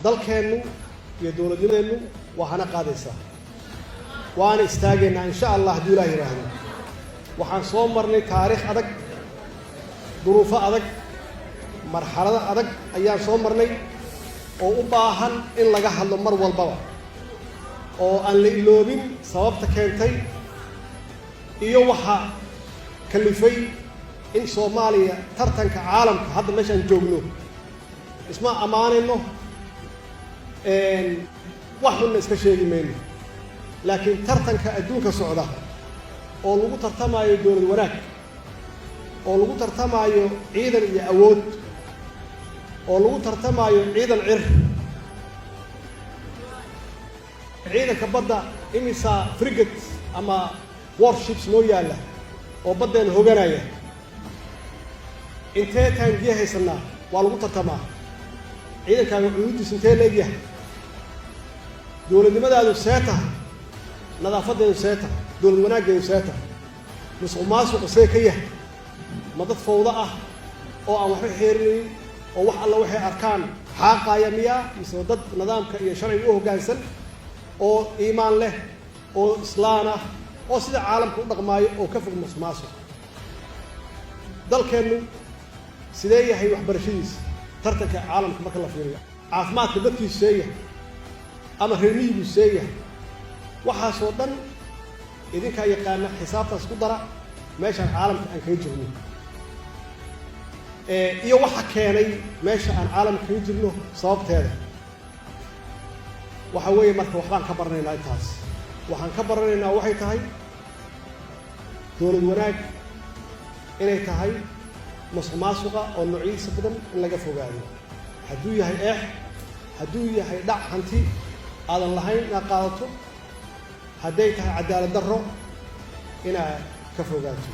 Dalkeennu iyo dowladnimadeennu waa hana qaadaysaa, waana istaagaynaa, insha Allah, hadduu Ilaah yidhaahdo. Waxaan soo marnay taariikh adag, duruufo adag, marxalado adag ayaan soo marnay oo u baahan in laga hadlo mar walbaba oo aan la iloobin sababta keentay iyo waxa kalifay in Soomaaliya tartanka caalamka hadda meeshaan joogno. Isma ammaanayno, wax xunna iska sheegi mayno, laakiin tartanka adduunka socda oo lagu tartamaayo dowlad wanaag, oo lagu tartamaayo ciidan iyo awood, oo lagu tartamaayo ciidan cir, ciidanka badda, imisa frigate ama warships noo yaalla oo baddeena hoganaya, intee taangiya haysanaa, waa lagu tartamaa. Ciidankaaga cuyuuddiis intee la egyahay? Dowladnimadaadu see tahay? Nadaafadeedu see tahay? Dowlad wanaaggeedu see tahay? Musuq maasuqu see ka yahay? Ma dad fawdo ah oo aan waxba xeerinayn oo wax alla waxay arkaan xaaqaaya miyaa, mise dad nidaamka iyo sharciga u hoggaansan oo iimaan leh oo islaan ah oo sida caalamka u dhaqmaayo oo ka fog musuq maasuq? Dalkeennu sidee yahay waxbarashadiisa tartanka caalamka marka la fiiriyo? Caafimaadka dadkiisu see yahay ama reer miyigu see yahay? Waxaasoo dhan idinkaa yaqaana, xisaabtaas ku dara meeshaan caalamka aan kaga jirno iyo waxa keenay meesha aan caalamka kaga jirno. Sababteeda waxa weeye, marka waxbaan ka baranaynaa intaas. Waxaan ka baranaynaa waxay tahay dowlad wanaag inay tahay musuq maasuqa oo noociisa badan in laga fogaado, hadduu yahay eex, hadduu yahay dhac hanti aadan lahayn inaad qaadato, hadday tahay cadaalad darro inaad ka fogaato.